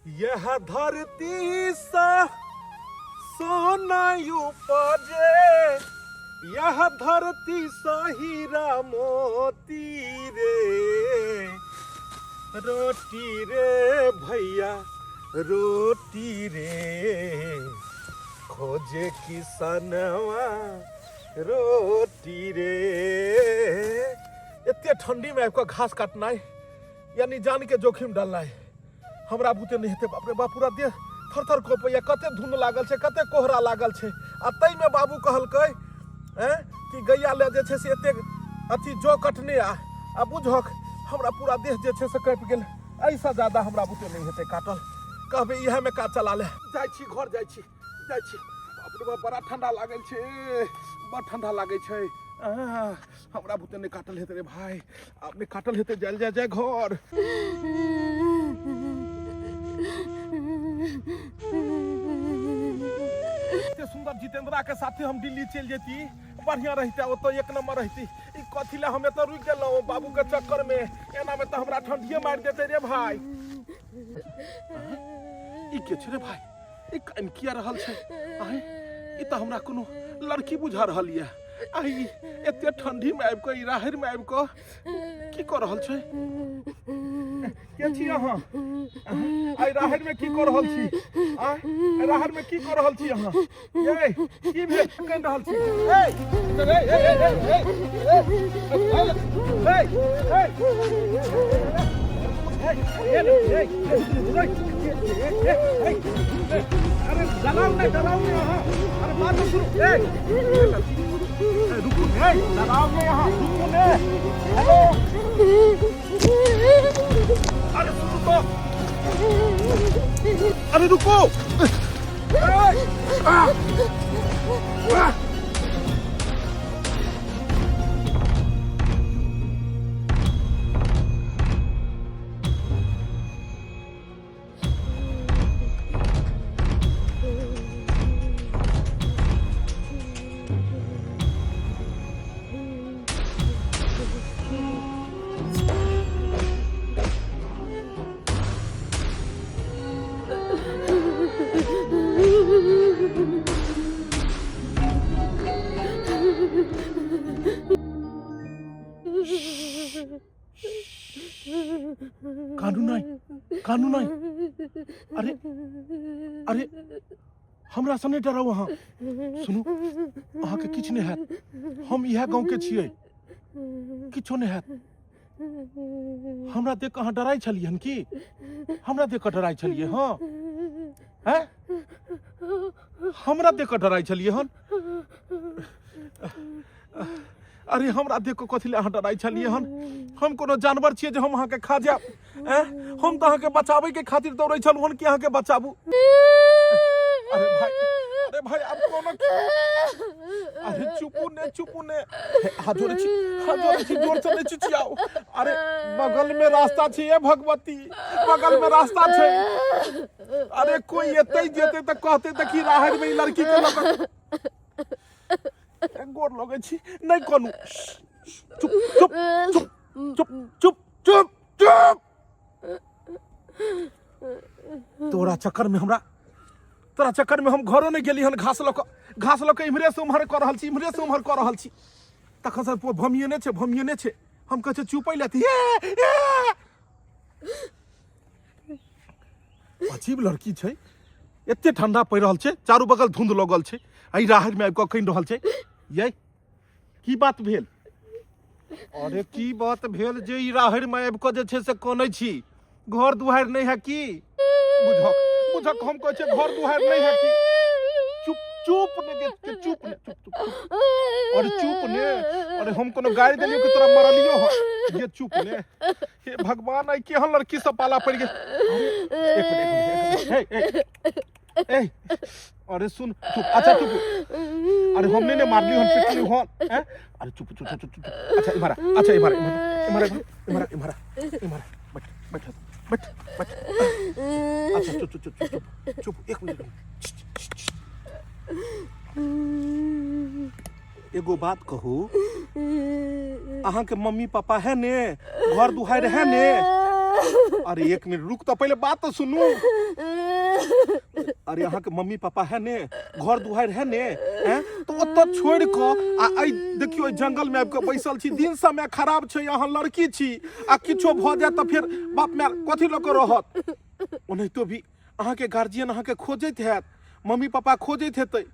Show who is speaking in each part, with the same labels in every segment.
Speaker 1: यह धरती सा सोना उपजे, यह धरती सा हीरा मोती रे। रोटी रे भैया रोटी रे, खोजे किसनवा रोटी रे। एते ठंडी में आबि कऽ घास काटनाइ यानी जान के जोखिम डालनाइ हमरा बुते नहि हेतै। बाप रे बाप, पूरा देह थर थर कँपैया। कते धुन लागल छै, कते कोहरा लागल छै। आ ताहिमे बाबू कहलकै ऐं कि गैया ले जे छै से एतेक अथी जौ कटने आ। आ बुझक हमरा पूरा देह जे छै से काँपि गेल। एहिसँ ज्यादा हमरा बुते नहि हेतै काटल। कहबै इएहमे काज चला ले। जाइ छी घर, जाइ छी, जाइ छी। बाप रे बाप, बड़ा ठंडा लागल छै, बड़ ठंडा लागै छै। हमरा बुते नहि काटल हेतै रे भाय, आब नहि काटल हेतै। जायल जाय जाय घर। एते सुंदर जितेंद्रा के साथे हम दिल्ली चलि जेती, बढ़िया रहिते, ओतऽ एक नंबर रहिती। ई कथी लए हम एतऽ रुकि गेलहुँ बाबू के चक्कर में? एना में तऽ हमरा ठंडिये मारि देतै रे भाय। ई के छै रे भाय? ई कान किया रहल छै? आँय, ई तऽ हमरा कोनो लड़की बुझा रहल यऽ। आ ई एते ठंडी में आबि कऽ ई राहरि में आबि कऽ की कऽ रहल छै? के छी अहाँ? आइ राहरि में की कऽ रहल छी? आँय, आइ राहरि में की कऽ रहल छी अहाँ? ये की भेल, कानि रहल छी? ए ए ए ए ए ए ए अरे डराउ नहि, डराउ नहि अहाँ। अरे बात तो सुनू। ए रुकू, ए डराउ नहि अहाँ, रुकू ने। हेलो, अरे सुनू तो, अरे रुको। ए, आ, आ, कानू नहि, कानू नहि। अरे अरे, हमरा से नहि डराउ अहाँ। सुनू, अहाँके किछु नहि हैत। हम इएह गाँवके छियै, किछो नहि हैत। हमरा देख कऽ अहाँ डराइ छलियै हन की? हमरा देख कऽ डराइ छलियै? हँ, हैं, हमरा देख कऽ डराइ छलियै हन? अरे हमरा देख कऽ कथी लए अहाँ डराइ छलियै हन? हम कोनो जानवर छियै जे हम अहाँके खा जायब? ऐं, हम तऽ अहाँके बचाबैके खातिर दौड़ै छलहुँ हन कि अहाँके बचाबू। अरे भाई, अरे भाई, आब कोनो, अरे चुपू ने, चुपू ने। हे, हाथ जोड़ै छी, हाथ जोड़ै छी, जोर से नहि चिचियाउ। अरे बगल में रास्ता छै, ए भगवती, बगल में रास्ता छै। अरे कोई एतै जेतै तऽ कहतै तऽ कि राहरि में ई लड़की के लऽ कऽ। गोर लगै छी, नहि कनू। चुप चुप चुप चुप चुप चुप चुप। तोरा चक्कर में हमरा, तोरा चक्कर में हम घरो नहि गेली हन। घास लऽ कऽ, घास लऽ कऽ इम्हरे से उम्हर कऽ रहल छी, इम्हरे से उम्हर कऽ रहल छी। तखन से भमियने छै, भमियने छै। हम कहै छै चुपै लए, हे हे। अजीब लड़की छै। एते ठंडा पड़ि रहल छै, चारू बगल धुंध लगल छै, एहि राहरि में आबि कऽ कनि रहल छै। यै, की बात भेल? अरे की बात भेल जे ई राहरि में आबि कऽ जे छै से कनै छी? घर दुआरि नहि है की? बुझक, बुझक, हम कहै छियै घर दुआरि नहि है की? चुप, चुप ने गे, के चुप ने, चुप चुप चुप। अरे चुप ने। अरे हम कोनो गारि देलियो कि तोरा मरलियो हो? ये चुप ने। हे भगवान, आई केहन लड़की सब पाला पड़ गेल। अरे एक मिनट, एक मिनट, एक मिनट। हे हे ए, अरे सुन, चुप। अच्छा चुप। अरे हम नहीं ने मारली हन, पिटली हन, हैं? अरे चुप चुप चुप चुप। अच्छा इमरा, अच्छा इमरा, इमरा, इमरा, इमरा, इमरा, बैठ बैठ बैठ बैठ। अच्छा चुप चुप चुप चुप चुप, एक मिनट। एगो बात कहू, अहाँ के मम्मी पापा है ने? घर दुहार है ने? अरे एक मिनट रुक तऽ पहिले बात तऽ सुनू। अरे अहाँके मम्मी पापा है ने, घर दुआरि है ने, हैं? तऽ ओतऽ छोड़ि कऽ आ एहि देखियौ एहि जंगलमे आबि कऽ बैसल छी। दिन समय खराब छै, अहाँ लड़की छी आ किछो भऽ जायत तऽ फेर बाप माय कथी लऽ कऽ रहत? ओनाहितो भी अहाँके गार्जियन अहाँके खोजैत हैत, मम्मी पापा खोजैत हेतै।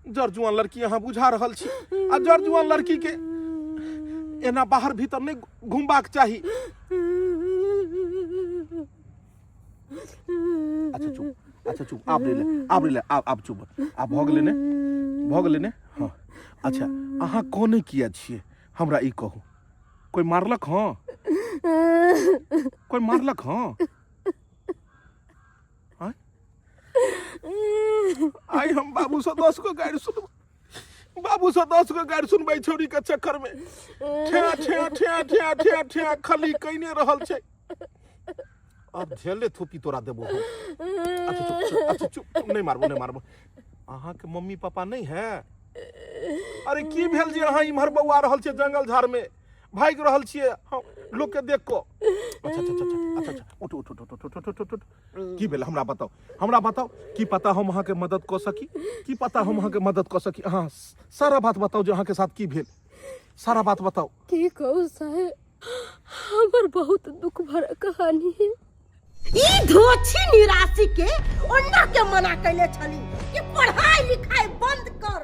Speaker 1: जर जुआन लड़की अहाँ बुझा रहल छी आ जर जुआन लड़की के एना बाहर भीतर नहि घुमबाक चाही। अच्छा चुप, अच्छा चुप, आब ले, आब ले, आब आब चुप, आब भऽ गेलै ने, भऽ गेलै ने। हँ अच्छा, अहाँ कोने किया छियै हमरा ई कहू? कोइ मारलक? हँ, कोइ मारलक? हँ। आँय? आइ हम बाबू से 10 गो गारि सुनबै, बाबू से 10 गो गारि सुनबै छौड़ी के चक्कर में। ठेआ ठेआ ठेआ ठेआ ठेआ ठेआ खली कइने रहल छै। अब झेले थोपी तोरा देबो हम। अच्छा चुप, चुप, अच्छा चुप, नहीं मारबो, नहीं मारबो। अहाँ के मम्मी पापा नहीं है? अरे की भेल जे अहाँ इम्हर बौआ रहल छियै, जंगल झाड़ में भागि रहल छियै हम लोग के देख कऽ? अच्छा अच्छा अच्छा अच्छा अच्छा, उठ उठ उठ उठ उठ उठ उठ उठ। की भेल हमरा बताउ, हमरा बताउ। की पता हम अहाँके मदद कऽ सकी, की पता हम अहाँके मदद कऽ सकी। अहाँ सारा बात बताउ जे अहाँके साथ की भेल, सारा बात बताउ।
Speaker 2: की कहू साहेब, हमर बहुत दुख भरा कहानी है।
Speaker 3: ई धोछी निराशी के ओन्ना के मना कैले छली कि पढ़ाई लिखाई बंद कर।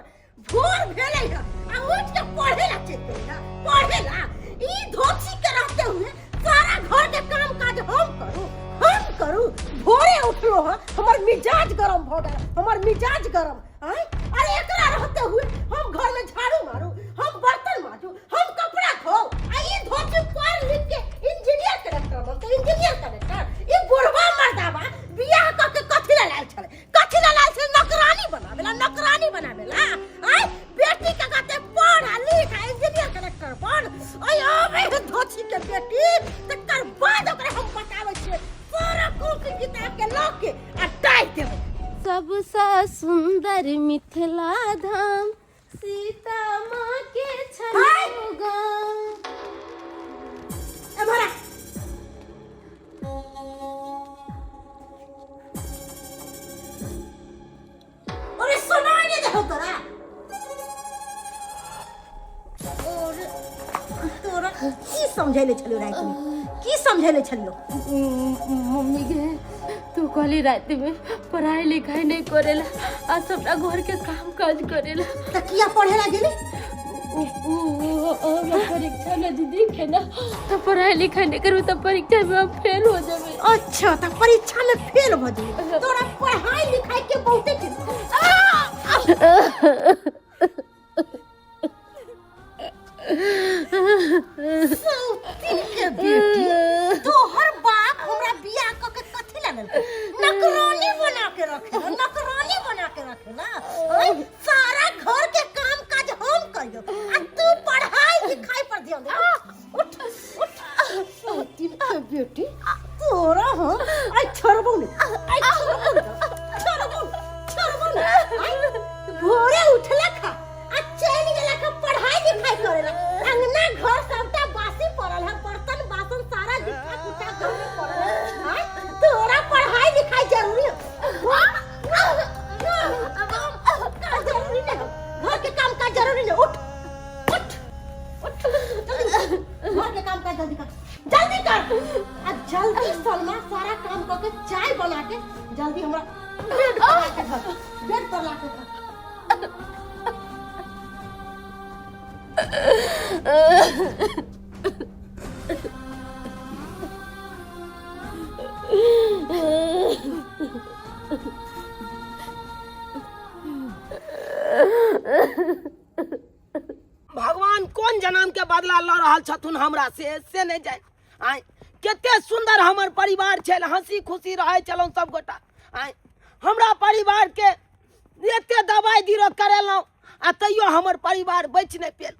Speaker 3: भोर भेलै है आ उठ के पढ़े ला चलि गेलै है पढ़े ला। ई धोछी के रहते हुए सारा घर के काम काज हम करू, हम करू। भोरे उठलो है, हमर मिजाज गरम भ गेल, हमर मिजाज गरम। आँय, अरे एकरा रहते हुए हम घर में झाड़ू मारू, हम बर्तन माजू, हम कपड़ा धो, आ ई धोती पढ़ लिख के इंजीनियर कलेक्टर बनते, इंजीनियर कलेक्टर। ई बुढ़वा मर्दावा बियाह क के कथी ला लायल छले, कथी ला लायल छले? नौकरानी बनावेला, नौकरानी बनावेला। आय बेटी के कहते पढ़ आ लिख आ इंजीनियर कलेक्टर बन। ओय आबे है धोती के बेटी, तकर बाद ओकरा हम बताबै छियै सारा कॉपी किताब के लऽ के आ डाहि देबै।
Speaker 2: सबसँ सुंदर मिथिला धाम सीता माँ के छलौ गाम।
Speaker 3: एम्हर आ। अरे सुनाई नहीं देहो तोरा। और तोरा की समझैले छलियो राति में, की समझैले छलियो?
Speaker 2: मम्मी के तू कहली राति में पढ़ाई लिखाई नहीं करेला आ सबटा घर के काम काज करेला।
Speaker 3: त किया पढ़ेला गेली?
Speaker 2: हमरा परीक्षा नजदीक है ना, तो पढ़ाई लिखाई नहीं करबे तो परीक्षा में हम फेल हो जाबे।
Speaker 3: अच्छा, त परीक्षा में फेल हो जेबे। तोरा पढ़ाई लिखाई के बहुते चिंता। सौतीन के बेटी, तोहर बाप हमरा बियाह क के कथी ला लेलकै? नकरानी बना के रखेला, नकरानी बना के रखेला। ओए, सारा घर के काम काज हम करियो आ तू पढ़ाई लिखाई पर ध्यान दे। उठ उठ, सौतीन के बेटी, तोरा हम आई छोड़बो ने, आई छोड़बो ने, छोड़बो, छोड़बो ने। आई भोरे उठला खा आ चलि गेला खा पढ़ाई लिखाई करेला। अंगना घर सबटा बासी पड़ल है, बर्तन बासन सारा लिखा कुटा घर में पड़ल है। आय तोरा पढ़ाई लिखाई जरूरी है? का जरूरी नहीं है? घर के काम काज जरूरी नहीं? उठ उठ उठ, जल्दी घर के काम काज जल्दी कर, जल्दी कर आ जल्दी सलमा सारा काम करके चाय बना के जल्दी हमरा बेड पर लाके धर, बेड पर लाके धर।
Speaker 4: भगवान कोन जन्म के बदला लऽ रहल छथुन हमरा से, से नहि जानि। आँय, कते सुंदर हमर परिवार छल, हंसी खुशी रहै छलहुँ सब गोटा। आँय, हमरा परिवार के एते दवाइ बीरो करेलहुँ आ तैयो हमर परिवार बचि नहि पेल।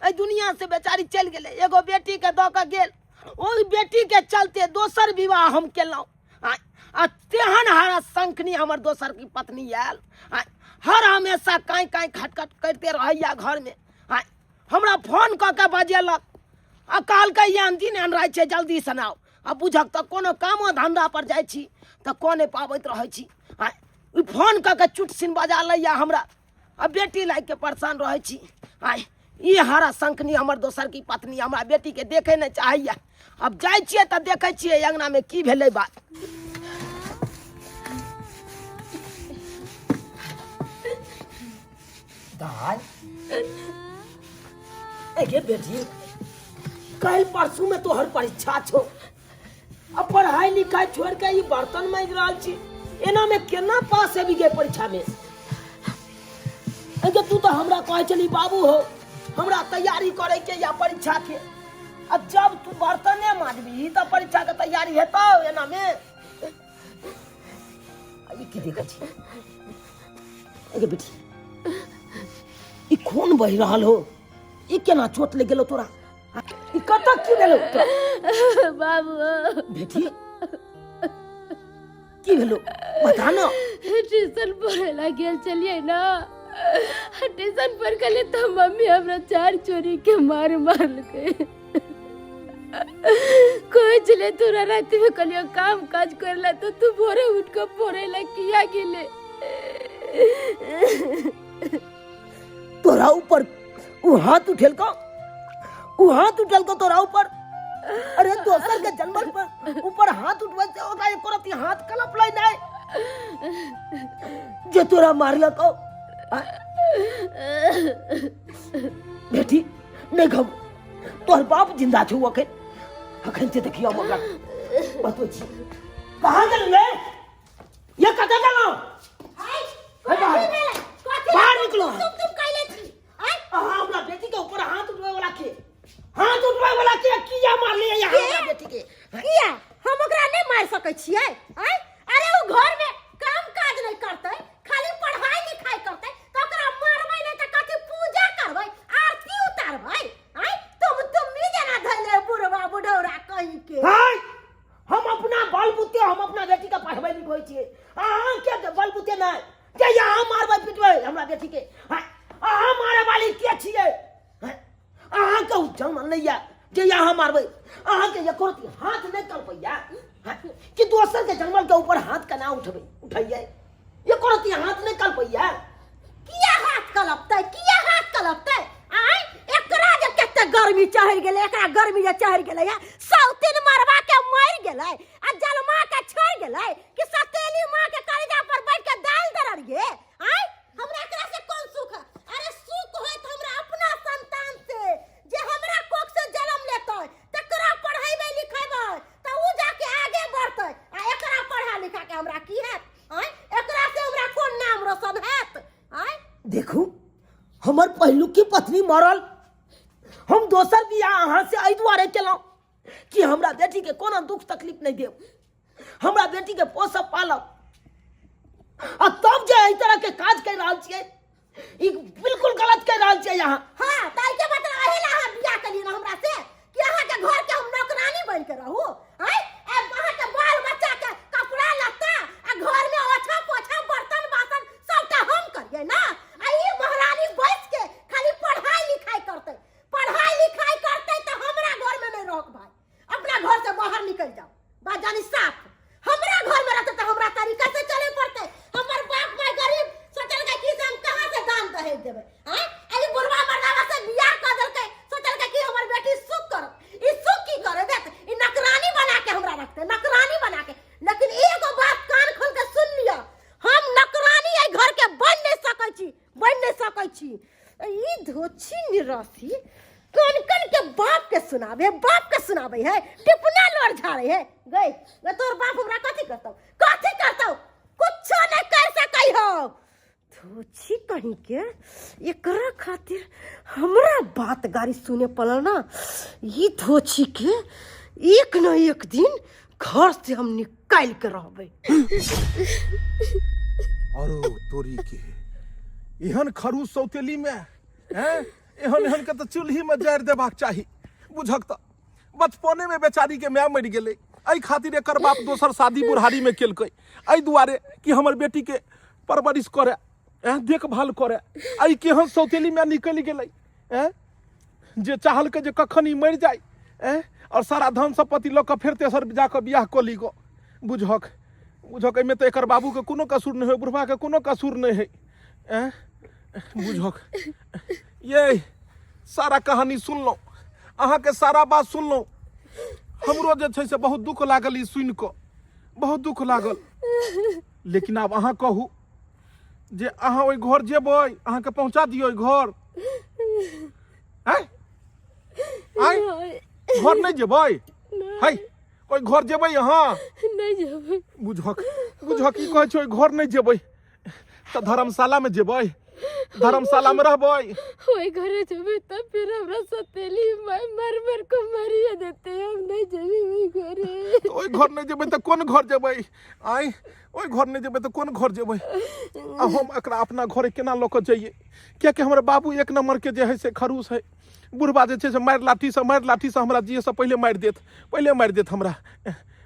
Speaker 4: एहि दुनिया से बेचारी चलि गेलै। एगो बेटी के दऽ कऽ गेल, ओहि बेटी के चलते दोसर विवाह हम केलहुँ। आँय, आ तेहन हरा शंखनी हमर दोसर की पत्नी आयल। आँय, हर हमेशा काँय काँय खटखट करिते रहैया घर में। आँय, हमरा फोन कऽ के बजेलक आ कहलकै एहन दिन एहन रहै छै, जल्दी से आउ। आ बुझक तऽ कोनो कामो धन्धा पर जाइ छी तऽ कऽ नहि पाबैत रहै छी। आ ई फोन कऽ के चुट सिन बजा लैया हमरा, आ बेटी लागि के परेशान रहै छी। आ ई हरा शंखनी हमर दोसर की पत्नी हमरा बेटीके देखै नहि चाहैया। अब जाइ छियै तऽ देखै छियै अङ्गनामे की भेलै बात। दाय ए गे बेटी, काल्हि परसू में तोहर परीक्षा छौ, आ पढ़ाई लिखाई छोड़ के ई बर्तन माजि रहल छी, एना में केना पास हेबी गे परीक्षा में? ए तू तो हमरा कहै छली बाबू हो हमरा तैयारी करे के या परीक्षा के, आ जब तू बर्तने माजबी तऽ परीक्षा के तैयारी हेतौ एना में? आ ई की देखै छी ए गे बेटी, ई खून बहि रहल हो, ई केना चोट लागि गेलो तोरा? ई कतऽ की भेलो तोरा?
Speaker 2: बाबू।
Speaker 4: बेटी की भेलो बता न।
Speaker 2: ट्यूशन पढ़े ला गेल चलिए ना, ट्यूशन पर गले तो मम्मी हमरा चार चोरी के मार मारलकै। कोई चले तोरा रात में कलियो काम काज करला तो तू भोरे उठ के पढ़े ला किया गेले?
Speaker 4: तोरा ऊपर उ हाथ उठेलको, उ हाथ उठेलको तोरा ऊपर? अरे दोसर के जानवर पर ऊपर हाथ उठबै से ओकरा एको रत्ती हाथ कलपलै नहि जे तोरा मारलको। आ? बेटी नहि घब, तोहर बाप जिंदा छौ अखन, अखन से देखियो हम ओकरा बतबै छी। कहाँ गेल रे? ये कतऽ गेलौ?
Speaker 3: हाय,
Speaker 4: हे बाहर।
Speaker 3: कथी भेलै? कथी
Speaker 4: बाहर निकलो।
Speaker 3: तुम तुम कैले छी? आय?
Speaker 4: अहाँ हमरा बेटी के ऊपर हाथ उठबै वाला के, हाथ उठबै वाला के किया मारलियै अहाँ हमरा बेटी के?
Speaker 3: किया हम ओकरा नहि मारि सकै छियै? आय? अरे ओ घर में काम काज नहि करतै, खाली पढ़ाई लिखाई करतै, तऽ ओकरा मारबै नहि तऽ कथी पूजा करबै, आरती उतारबै? आय? तुम तुम जेना धैले बुढ़वा बुढ़ौरा कहीं के।
Speaker 4: हाय, हम अपना बलबूते हम अपना बेटी के पढ़बै लिखबै छियै, अहाँ के बलबूते नहि जे अहाँ मारबै पिटबै हमरा बेटी के। हाय, अहाँ मारे वाली के छियै? हाय, अहाँ के जनमल नहि यऽ जे अहाँ मारबै? अहाँ के एको रत्ती हाथ नहि कलपैया कि दोसर के जनमल के ऊपर हाथ केना उठबै उठैयै? एको रत्ती हाथ नहि कलपैया।
Speaker 3: किया हाथ कलपतै, किया हाथ कलपतै? आय एकरा जे कते गर्मी चढ़ि गेलै, एकरा गर्मी जे चढ़ि गेलै या सौतीन मरवा के मरि गेलै आ जलमा के छोड़ि गेलै कि सतेली माँ के कलेजा पर बैठ के दालि दरड़िए। आय हमरा एकरा से कोन सुख है? अरे सुख होइत हमरा अपना संतान से जे हमरा कोख से जन्म लेतै, तकरा पढ़ेबै लिखेबै तऽ उ जाके आगे बढ़तै, आ एकरा पढ़ा लिखा के हमरा की हैत? आय एकरा से हमरा कोन नाम रोशन हैत? आय
Speaker 4: देखू, हमर पहिलुकी पत्नी मरल, हम दोसर बियाह अहाँ से एहि दुआरे केलहुँ कि हमरा बेटी के कोनो दुख तकलीफ नहि देब, हमरा बेटी के पोसब पालब, आ तब जे एहि तरह के काज कर रहल छियै ई बिल्कुल गलत कर रहल छियै अहाँ।
Speaker 3: हाँ, ताहि के मतलब एहि ला अहाँ बियाह केलियै ने हमरा से कि अहाँ के घर के हम नौकरानी बन के रहू? आय अब अहाँ के बाल बच्चा के कपड़ा लत्ता आ घर में ओछा पोछा बर्तन बासन सबटा हम करियै ना, आ ई महारानी बैस के खाली पढ़ाई लिखाई करतै। पढ़ाई लिखाई करतै तऽ हमरा घर में नहीं रहक भाई, अपना घर से बाहर निकल जाओ, बात जानी साफ। हमरा घर में रहते तो हमरा तरीका से चले पड़ते। हमर बाप माय गरीब, सोचलकै कि से हम कहाँ से दान दहेज देबै? आँय अरे बुढ़वा मर्दावा से बियाह कर देलकै, सोचलकै कि हमर बेटी सुख करत। ई सुख की करे देत? ई नकरानी बना के हमरा रखते, नकरानी बना के। लेकिन एगो बात कान खोल के सुन लिअ, हम नकरानी एहि घर के बन नहीं सकै छी, बन नहीं सकै छी। ई धोछी निरासी कन कन के बाप के सुनाबे, बाप के सुनाबे है, टिपना लोर झाड़े है। गई गई तोर बाप हमरा कथी करतौ, कथी करतौ? कुछो नहीं कर सकै हो धोछी कहीं के। एकरा खातिर हमरा बात गारी सुने पड़ल ना। ई धोछी के एक न एक दिन घर से हम निकाल के रहबै।
Speaker 1: अरो तोरी के एहन खरू सौतेली में हैं, एहन एहन के तऽ चूल्ही में जारि देबाक चाही। बुझक तऽ बचपने में बेचारी के माय मरि गेलै, एहि खातिर एकर बाप दोसर शादी बुढ़ारी में केलकै, एहि दुआरे कि हमर बेटी के परवरिश करे, हैं, देखभाल करे। एहि केहन सौतेली माय निकलि गेलै, हैं, जे चाहलकै जे कखन ई मरि जाय, हैं, आओर सारा धन सम्पत्ति लऽ कऽ फेर तेसर जाकऽ बियाह कऽ ली गऽ। बुझक बुझक, एहिमे तऽ एकर बाबूके कोनो कसूर नहि होइ, बुढ़बाके कोनो कसूर नहि हइ। एँ बुझक, ये सारा कहानी सुनलहुँ, अहाँके सारा बात सुनलहुँ, हमरो जे छै से बहुत दुख लागल ई सुनि कऽ, बहुत दुख लागल। लेकिन आब अहाँ कहू जे अहाँ ओहि घर जेबै, अहाँके पहुँचा दियौ ओहि घर? आँय आँय, घर नहि जेबै? है, ओहि घर जेबै अहाँ?
Speaker 2: नहि जेबै।
Speaker 1: बुझक बुझक, की कहै छै, ओहि घर नहि जेबै तऽ धर्मशालामे जेबै? धर्मशालामे रहबै?
Speaker 2: ओहि घरे जेबै तब फिर हमरा सतेली माय मर मर को मारिए देते, हम नहीं जेबै ओहि घरे।
Speaker 1: तऽ ओहि घर नहि जेबै तऽ कोन घर जेबै? आँय, ओहि घर नहि जेबै तऽ कोन घर जेबै? आ हम एकरा अपना घरे केना लऽ कऽ जइयै? कियाकि हमर बाबू एक नम्बरके जे हइ से खड़ूस हइ। बुढ़बा जे छै से मारि लाठीसँ, मारि लाठीसँ हमरा जिएसँ पहिले मारि देत, पहिले मारि देत हमरा।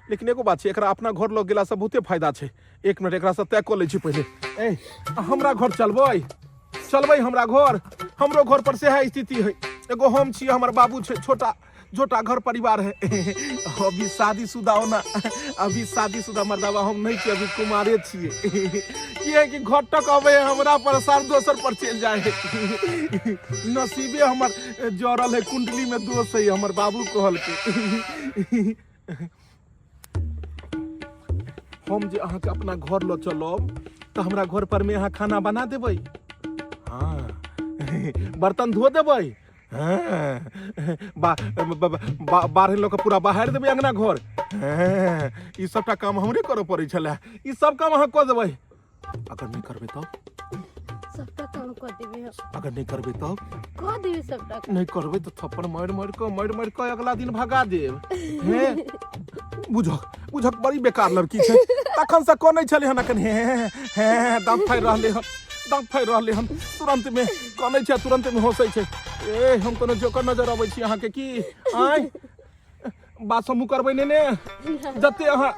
Speaker 1: लेकिन एगो बात छै, एकरा अपना घर लऽ गेलासँ बहुते फायदा छै। एक मिनट, एकरासँ तय कऽ लै छी पहिले। ए, हमरा घर चलबै? चलबै हमरा घर? हमरो घर पर सएह स्थिति है। एगो हम छी, हमर बाबू छै, छोटा छोटा घर परिवार है। अभी शादीशुदा होना, अभी शादीशुदा मर्दाबा हम नहीं छी, अभी कुमारे छियै। की है कि घटक अबै है हमरा पर, सार दोसर पर चलि जाए है। नसीबे हमर जड़ल है, कुंडली में दोष है, हमर बाबू कहलकै। हम जे अहाँके अपना घर लऽ चलब तऽ हमरा घर पर में अहाँ खाना बना देबै? हाँ। बर्तन धो देबै? हाँ। बा, बा, बा, बाहर लऽ कऽ पूरा बाहर देबै अंगना घर? हाँ। ई सबटा काम हमरे करऽ पड़ै छलै, ई सब काम अहाँ कऽ देबै? अगर नहि करबै तब?
Speaker 2: सबटा काम कऽ देबै हम।
Speaker 1: अगर नहि करबै तब?
Speaker 2: कऽ देबै सबटा काम।
Speaker 1: नहि करबै तऽ थप्पड़ मारि मारि कऽ, मारि मारि कऽ अगला दिन भगा देब। हे बुझक बुझक, बड़ी बेकार लड़की छै। तखन से कनै छलै हन, अखन हे हे हे दाँत फाड़ि रहलै हन, दाँत फाड़ि रहलै हन। तुरंत मे कनै छै, तुरंत मे हँसै छै। ए, हम कोनो जोकर नजर अबै छी अहाँके की? आँय, बात समूह करबै ने? ने जते अहाँ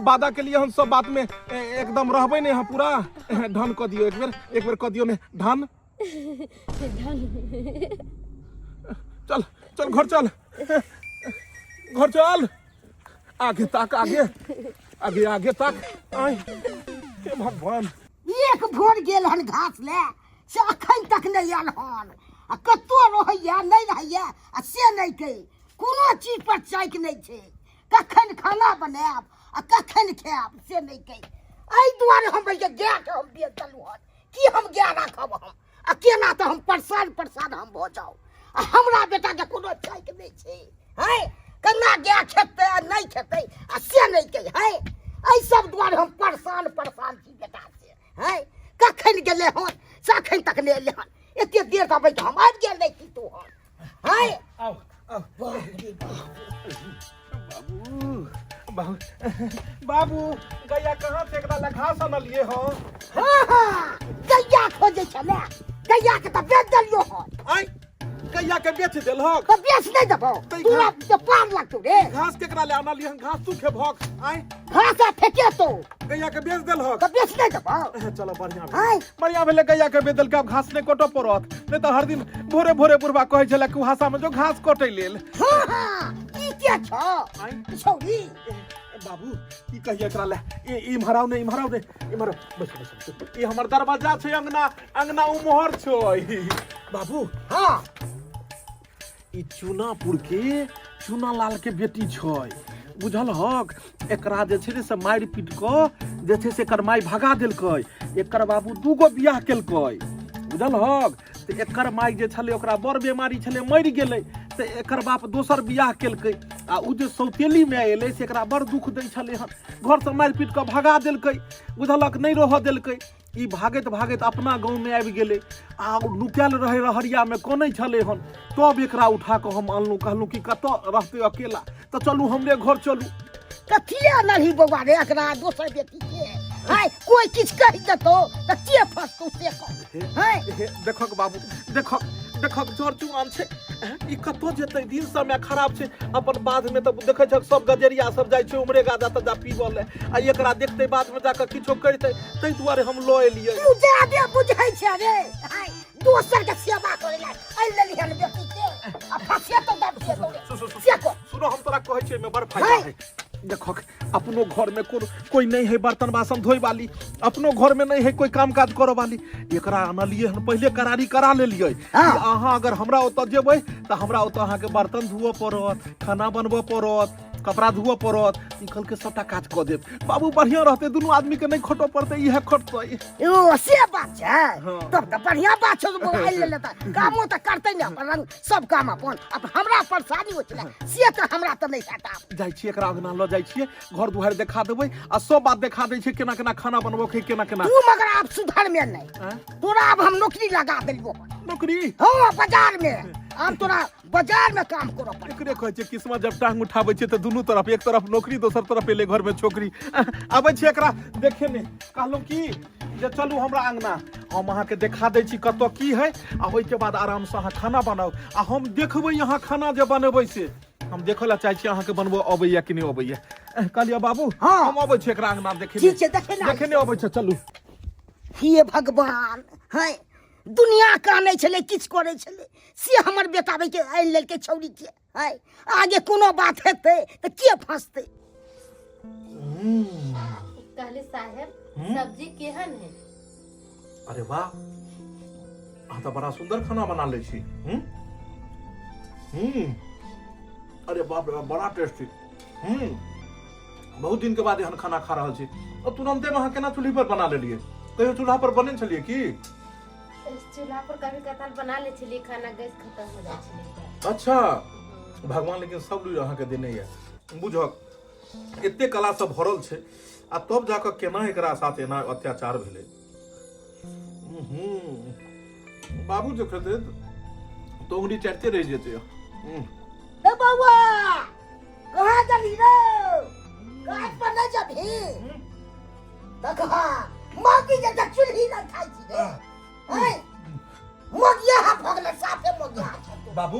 Speaker 1: वादा के लिए हम सब बात में एकदम रहबै ने अहाँ पूरा? ढन कऽ दियौ एक बेर, एक बेर कऽ दियौ ने ढन।
Speaker 2: ढन।
Speaker 1: चल चल घर चल, घर चल। आगे ताक, आगे आगे आगे ताक। आय हे भगवान।
Speaker 3: एक भोर गेल हन घास ले से अखन तक नहि आयल हन, आ कतौ रहैया नहि रहैया आ से नहि कहि, कोनो चीज पर चाइक नहि छै। कखन खाना बनायब आ कखन खायब से नहि कहि। एहि दुआरे हम भैया गायके हम बेच देलहुँ हन कि हम गाय राखब हम आ केना तऽ हम परेशान परेशान हम भऽ जाउ, आ हमरा बेटाके कोनो चाइक नहि छै। है, केना गाय खेतै आ नहि खेतै आ से नहि कहि। है, एहि सब दुआरे हम परेशान परेशान छी बेटा से। है, कखन गेलै हन से अखन तक नहि एलै हन। एते देर तक बैठ हम आबि गेल रही तू हन। है,
Speaker 1: आउ आउ। बाबू बाबू बाबू, गैया कहाँ से एकरा लए घास अनलिए हो?
Speaker 3: हाँ हाँ, गैया खोजै छलै, गैया के तऽ बेच देलियो हन।
Speaker 1: आइ, गैया के बेच देलहक?
Speaker 3: तऽ बेच नहि देबौ
Speaker 1: तऽ ई
Speaker 3: तोरा
Speaker 1: घास-
Speaker 3: तऽ पार लगतौ रे।
Speaker 1: घास केकरा ले अनलिए हन? घास तू खेबहक? आइ,
Speaker 3: घास आ फेकेतौ।
Speaker 1: गैया के बेच देलहक?
Speaker 3: तऽ बेच नहि देबौ।
Speaker 1: चलो बढ़िया भेलै।
Speaker 3: आइ,
Speaker 1: बढ़िया भेलै गैया के बेच देलकै, आब घास नहि कटऽ पड़त। नहि तऽ हर दिन भोरे भोरे बुढ़बा कहै छलै कुहासा मे जो घास कटै लेल।
Speaker 3: हाँ हाँ, ई के छौ
Speaker 1: आइ,
Speaker 3: छौरी?
Speaker 1: ए, बाबू, की कहिए एकरा ले। ए, इम्हर आउ ने, इम्हर आउ ने, इम्हर आउ। बैस बैस बैस। ई हमर दरवाजा छै, अंगना अंगना उम्हर छै बाबू।
Speaker 3: हाँ।
Speaker 1: ई चूनापुर के चूना लाल के बेटी छै, बुझल हक? एकरा जे छै ने से मारि पीट कऽ जे छै से एकर माय भगा देलकै। एकर बाबू दूगो बियाह केलकै, बुझल हक? तऽ एकर माय जे छलै ओकरा बड़ बेमारी छलै, मरि गेलै। तऽ एकर बाप दोसर बियाह केलकै, आ ओ जे सौतेली माय एलै से एकरा बड़ दुख दै छलै हन। घरसँ मारि पीट कऽ भगा देलकै, बुझलक? नहि रहऽ देलकै। ई भागैत भागैत अपना गाँवमे आबि गेलै आ ओ नुकायल रहै रहरियामे, कनै छलै हन। तब एकरा उठा कऽ हम अनलहुँ। कहलहुँ कि कतऽ रहतै अकेला, तऽ चलू हमरे घर चलू।
Speaker 3: कथी ले अनलही बौआ रे एकरा दोसर बेटी के? हाय, कोई किछ कहि देतौ तऽ के फसतौ से कह। हाय,
Speaker 1: हे देखक बाबू, देखक देखक, जर चुआन छै। ई कतऽ जेतै? दिन समय खराब छै। अपन बाधमे तऽ देखै छक सब गजेरिया सब जाइ छै उमरे गाजा तजा पीबऽ ले, आ एकरा देखतै बाधमे जाकऽ किछो करितै, ताहि दुआरे हम लऽ एलियै।
Speaker 3: तू जादे बुझै छै रे। हाय, दोसर के सेवा करे ला आनि लेली हन बेटी के। आ फसिया तो दब से तो से को
Speaker 1: सुनो हम तोरा कहै छियै एहिमे बड़ फायदा है। देखो, अपनो घर में कोनो कोई नहीं है बर्तन बासन धोए वाली, अपनो घर में नहीं है कोई काम काज करे वाली। एकरा आनलिए हन, पहले करारी करा लेलिए। कि अहाँ अगर हमरा ओतऽ जेबै तऽ हमरा ओतऽ अहाँके बर्तन धोअ पड़त, खाना बनबऽ पड़त, कपड़ा धोअ पड़त। ई कहलकै सबटा काज कऽ देब बाबू, बढ़िआँ रहतै, दुनू आदमी के नहि खटऽ पड़तै, इएह खटतै।
Speaker 3: ओ से बात छै?
Speaker 1: हाँ।
Speaker 3: तब तऽ बढ़िया बात छौ। मोबाइल ले लेता, कामो तऽ करतै ने अपन रंग सब काम अपन। अब हमरा परेशानी होइ छलै से तऽ हमरा तऽ नहि हेत आब।
Speaker 1: जाइ छियै, एकरा अंगना लऽ जाइ छियै, घर दुआरि देखा देबै आ सब बात देखा दै छियै, केना केना खाना बनबऽ के, केना केना।
Speaker 3: तू मगर आब सुधर में नहीं।
Speaker 1: आँय?
Speaker 3: तोरा आब हम नौकरी लगा देलियो।
Speaker 1: नौकरी?
Speaker 3: हाँ, बाजार में। आब तोरा बाजार में काम करऽ पड़त।
Speaker 1: एकरे कहै छै किस्मत जब टांग उठाबै छै तऽ दुनू तरफ, एक तरफ नौकरी, दोसर तरफ एलै घर में छोकरी। आबै छै एकरा देखे ने। कहलहुँ की जे चलू हमरा अंगना, हम अहाँके देखा दै छी कतऽ की है, आ ओहिके बाद आरामसँ अहाँ खाना बनाउ आ हम देखबै अहाँ खाना जे बनेबै से। हम देखऽ लए चाहै छी अहाँके बनबऽ अबैया कि नहि अबैया। कहलियै बाबू।
Speaker 3: हाँ।
Speaker 1: हम अबै छी एकरा अंगना देखे।
Speaker 3: ठीक छै, देखे ने।
Speaker 1: देखे नहि अबै छै, चलू।
Speaker 3: हे भगवान, है दुनिया कानै छलै, किछु करै छलै, से हमर बेटा के आनि लेलकै छौड़ी के। है आगे कोनो बात हेतै तऽ के फंसतै?
Speaker 2: कहले साहेब, सब्जी केहन है?
Speaker 1: अरे वाह, अहाँ तऽ बड़ा सुंदर खाना बना लै छी। हम्म हम्म अरे बाप रे बाप, बड़ा टेस्टी। बहुत दिन के बाद एहन खाना खा रहल छी। और तुरंते में अहाँ केना चूल्ही पर बना लेलियै? कहियो चूल्हा पर बने छलियै की?
Speaker 2: चूल्हा पर कभी कताल बना ले छलियै खाना, गैस खत्म हो जाइ छलै तऽ।
Speaker 1: अच्छा, भगवान लेकिन सब लुरि अहाँके देने यऽ। बुझक एते कला सब भरल छै आ तब जाकऽ केना एकरा साथ एना अत्याचार भेलै। बाबू जे खेतै तऽ उंगली चाटिते रहि जेतै।
Speaker 3: ए बौआ, कहाँ जबही रे? काज पर नहीं जबही? देखा मौगी जे तऽ चूल्ही नहि खाइ छी रे। हैं, मौगिया हा भगले, साफे मौगिया छौ तू।
Speaker 1: बाबू,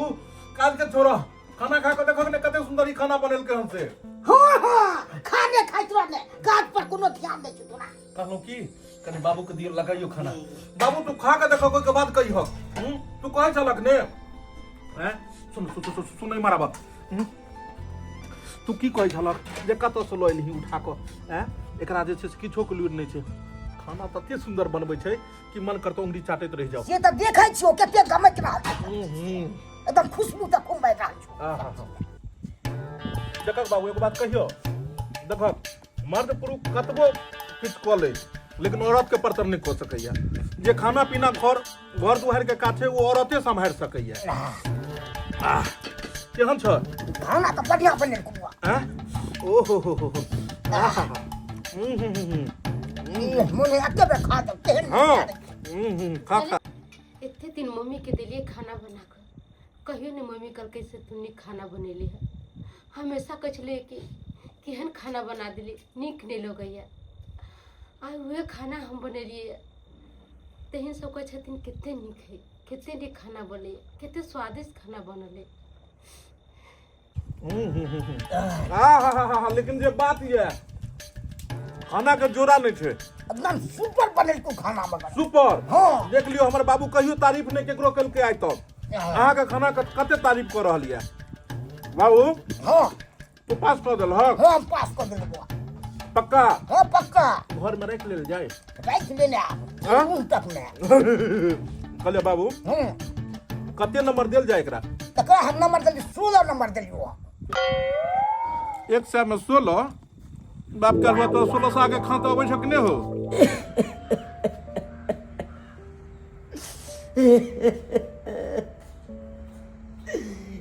Speaker 1: काज के छोड़ो, खाना खा कऽ देखो ने कते सुंदर ई खाना बनेलकै हन से।
Speaker 3: हाँ हाँ, खाने खाइत रहने, काज पर कोनो ध्यान नहि छौ तोरा।
Speaker 1: कहलहुँ की, कनि बाबू के दियौ, लगाइयो खाना। बाबू, तू खा के देखो, के बाद कहियो। तू कहै छलक ने? हैं, सुन सुन सुन सुन, नहीं मारा बाप। तू की कहै छलक जे कतऽ से लऽ एलही उठा कऽ? हैं, एकरा जे छै से किछो के लूरि नहि छै। खाना तते सुंदर बनबै छै कि मन करतौ उंगली चाटैत रहि जाओ।
Speaker 3: से तऽ देखै छियौ कते गमक रहल छै। एकदम खुशबू तऽ खूब बाजि रहल छौ।
Speaker 1: आहा। देखक बाबू, एगो बात कहियो, देखक मर्द पुरुष कतबो किछु कऽ ले, लेकिन औरत के परतर नहि कऽ सकैया। जे खाना पीना, घर घर दुआरि के काज छै, ओ औरते सम्हारि सकैया। आह, केहन छ?
Speaker 3: खाना तऽ बढ़िया बनेल कुआ।
Speaker 1: आँ? ओ हो हो हो हो, आहा। हम्म, हम्म, हम्म, हम्म।
Speaker 3: मोन एके बेर खा दब केहन।
Speaker 1: हाँ, खा खा।
Speaker 2: एते दिन मम्मी के देलिए खाना बना कऽ, कहियो ने मम्मी कहलकै से तू नीक खाना बनेली है। हमेशा कहै छलै कि केहन खाना बना देली, नीक नहि लगैए। आइ उएह खाना हम बनेलियै, तहन सब कहै छथिन कते नीक है, कते नीक खाना बनैए, कते स्वादिष्ट खाना बनल है।
Speaker 1: हम्म, हम्म, हम्म, हम्म। आहा, लेकिन जे बात ये, खाना के जोड़ा नहीं छै।
Speaker 3: एकदम सुपर बनेलको खाना मगर।
Speaker 1: सुपर।
Speaker 3: हाँ।
Speaker 1: देख लियो, हमर बाबू कहियो तारीफ नहीं केकरो केलकै आइ तक। अहाँके खाना के कते तारीफ कऽ रहल ये बाबू।
Speaker 3: हाँ।
Speaker 1: तू पास कऽ देलहक?
Speaker 3: हाँ, हम पास कऽ देलहुँ बौआ।
Speaker 1: पक्का?
Speaker 3: हाँ, पक्का।
Speaker 1: घर में राखि लेल जाय?
Speaker 3: राखि लेने आब।
Speaker 1: हाँ?
Speaker 3: मुँह तक ने।
Speaker 1: कहलियै बाबू, कते नंबर देल जाय एकरा?
Speaker 3: तकरा हम नंबर देली, 16 नंबर देलियो।
Speaker 1: 100 में 16? बाप करबा तो 16 से आगे खाता अबै छौ कि नहि हो?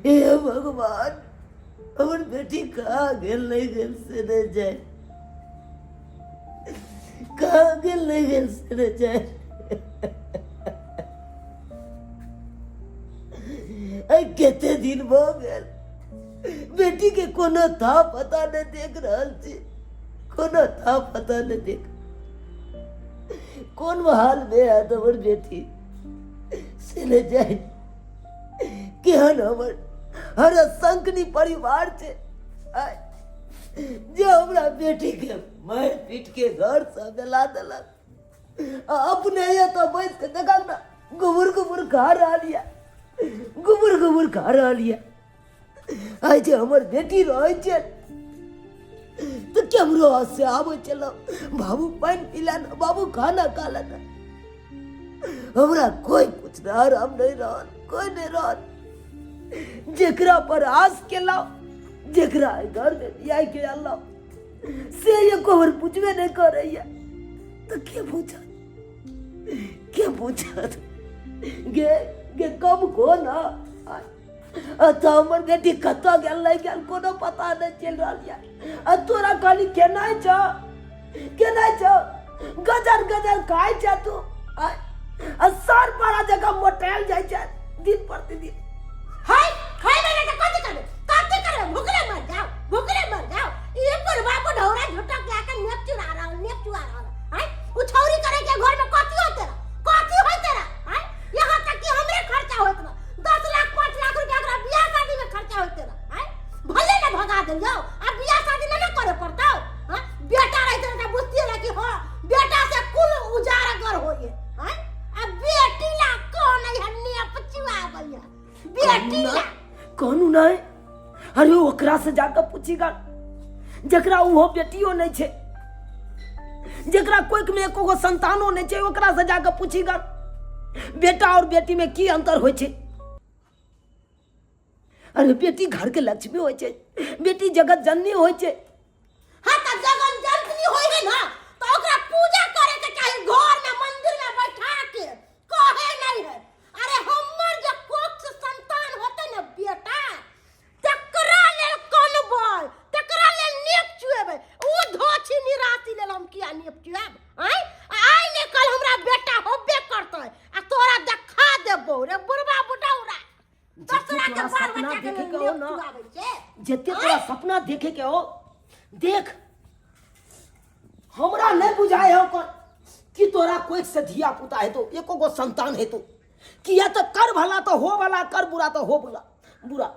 Speaker 5: हे भगवान, हमर बेटी कहाँ गेल नहि गेल से नहि जाय, कहाँ गेल नहि गेल से नहि जाय। आइ कते दिन भऽ गेल, बेटी के कोनो था पता नहि देख रहल छी, कोनो था पता नहि देख। कोन हाल में है हमर बेटी से नहि जाय। केहन हमर हर संकनी परिवार छै आइ, जे हमरा बेटी के मारि पीट के घर से बेला देलक आ अपने एतऽ बैस के देखब ने गुबुर गुबुर खा रहल यऽ। गुबुर गुबुर खा रहल यऽ। आइ जे हमर बेटी रहै छै तऽ केम्हरो से आबै छलहुँ, बाबू पानि पी ले ने, बाबू खाना खा ले ने। हमरा कोइ पूछनाहार हम नहि रहल, कोइ नहि रहल। जेकरा पर आस केलहुँ, जेकरा एहि घरमे बियाह के अनलहुँ, से एको बेर पूछबे नहि करैया, तऽ के पूछत, के पूछत? गे गे कम को ना अच्छा हमर बेटी कतऽ गेल नहि गेल कोनो पता नहि चलि रहल यऽ। आ तोरा खाली केनाइ छौ, केनाइ छौ, गजर गजर खाइ छै तू, आ सर पारा जकाँ मोटायल जाइ छै दिन प्रतिदिन।
Speaker 3: हाय खाय ले त कथि करबे, कथि करबे? भुखले मर जाओ, भुखले मर जाओ। ये बुढ़वा बुढ़ौरा झूठा के आके नेप चुरा रहल, नेप चुरा रहल। हाय उ छौरी करे के घर में कथि होय तेरा, कथि होय तेरा? हाय यहाँ तक कि हमरे खर्चा होत रहा 10 लाख 5 लाख रुपया ओकरा बियाह शादी में खर्चा होते रहा। हाय भले ना भगा दे जाओ, अब बियाह शादी ना ना करे पड़ता। हां बेटा रहते त बुझती रहे कि हां बेटा से कुल उजागर होइए। हाय अब बेटी ला कौन है नेप चुआबैया बेटी ला?
Speaker 5: कहू नहीं। अरे ओकरा से जाकर पूछीगा जकरा उहो बेटियो नहीं छै, जकरा कोइक में एको गो संतानो नहीं छै, ओकरा से जाकर पूछीगा बेटा और बेटी में की अंतर होइ छै। अरे बेटी घर के लक्ष्मी होइ छै, बेटी जगत जननी होइ छै।
Speaker 3: हाँ त जगत जननी होइ है ना तो ओकरा पूजा करे के चाही, घर में मंदिर में बैठा के कहे नहीं है। अरे हमर जे कोख से संतान होते ना बेटा, तकरा लेल कनबै, तकरा लेल नेप चुएबै। उ धोछी निराशी लेल हम किया नेप चुएब? आँय आइ ने कल हमरा बेटा होबे करतै आ तोरा देखा देबौ रे बुढ़बा बुढ़ौरा।
Speaker 5: जते
Speaker 3: दोसरा के
Speaker 5: तोरा
Speaker 3: बाल
Speaker 5: सपना
Speaker 3: बच्चा के
Speaker 5: देखे
Speaker 3: लेल
Speaker 5: के हो
Speaker 3: नेप
Speaker 5: ना,
Speaker 3: चुआबै छै।
Speaker 5: जते तोरा सपना देखे के हो देख, हमरा नहीं बुझाए हो कर कि तोरा कोई से धिया पुता हेतो, एको गो संतान हेतो। किया तो कर भला तो हो भला, कर बुरा तो हो बुरा बुरा।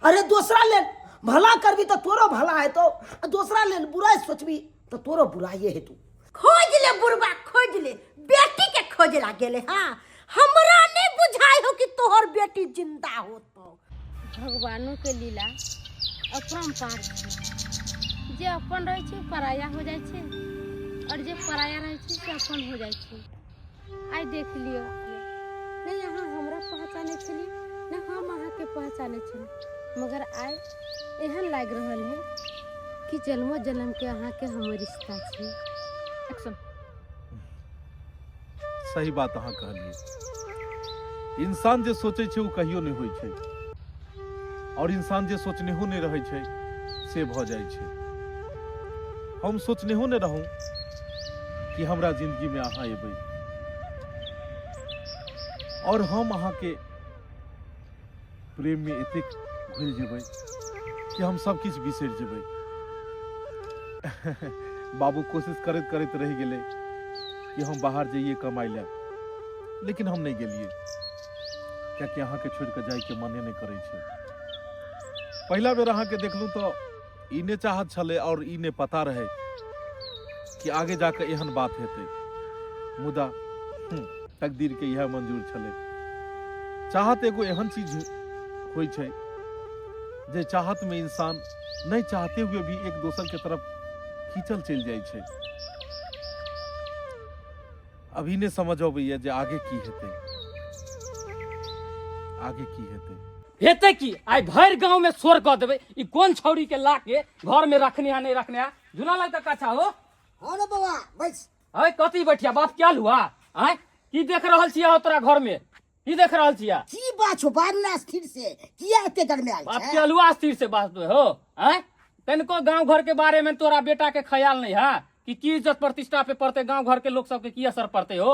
Speaker 5: अरे दोसरा लेल भला करबी तो तोरो भला हेतो, आ दोसरा लेल बुराई सोचबी तो तोरो बुराइए हेतो।
Speaker 3: खोज ले बुढ़बा, खोज ले, बेटी के खोजला गेले। हाँ हमरा नहीं बुझाई हो कि तोहर बेटी जिंदा होतो।
Speaker 2: भगवानों के लीला अपरम्पार छै। जे अपन रहै छै पराया हो जाइ छै, और जे पराया रहै छै से अपन हो जाइ छै। आइ देख लियौ, नहीं अहाँ हमरा पहचानै छलियै, ने हम अहाँके पहचानै छलियै, मगर आइ एहन लागि रहल है कि जन्मो जन्म के अहाँके हमर रिश्ता छै।
Speaker 6: एक्शन।
Speaker 1: सही बात अहाँ कहलियै, इंसान जे सोचै छै ओ कहियो नहि होइ छै, और इंसान जे सोचनेहो नहि रहै छै से भऽ जाइ छै। हम सोचनेहो नहि रहूं कि हमरा जिंदगी में अहाँ एबै और हम अहाँके प्रेम में एतेक घुलि जेबै कि हम सब किछु बिसरि जेबै। बाबू कोशिश करैत करैत रहि गेलै कि हम बाहर जइए कमाइ लए, लेकिन हम नहि गेलियै, कियाकि अहाँके छोड़ि कऽ जाइके मने नहि करै छै। पहिला बेर अहाँके देखलहुँ तऽ ई नहि चाहत छलै और ई नहि पता रहै कि आगे जाके एहन बात हेतै, मुदा तकदीर के इएह मंजूर छलै। चाहत एगो एहन चीज होइ छै जे चाहत में इंसान नहीं चाहते हुए भी एक दोसर के तरफ खींचल चलि जाइ छै। अभी नहि समझ अबैया जे आगे की हेतै, आगे की हेतै।
Speaker 7: हेतै की, आइ भरि गांव में शोर कऽ देबै, ई कोन छौड़ी के ला के घर में रखने आ नहीं रखने आ। झूला लगता कच्छा हो।
Speaker 8: हाँ रे बौआ बैस।
Speaker 7: अय कथी बैठिया बाप क्या हुआ? आय की देख रहल छियै अहाँ तोरा घर में? की देख रहल छियै?
Speaker 8: की बात छौ बात ना स्थिर से किया एते गरमायल
Speaker 7: बाप
Speaker 8: छै?
Speaker 7: के अलुआ स्थिर से बात हो। आय तनिको गांव घर के बारे में तोरा बेटा के ख्याल नहीं है कि की इज्जत प्रतिष्ठा पे पड़ते, गांव घर के लोग सबके की असर पड़ते हो?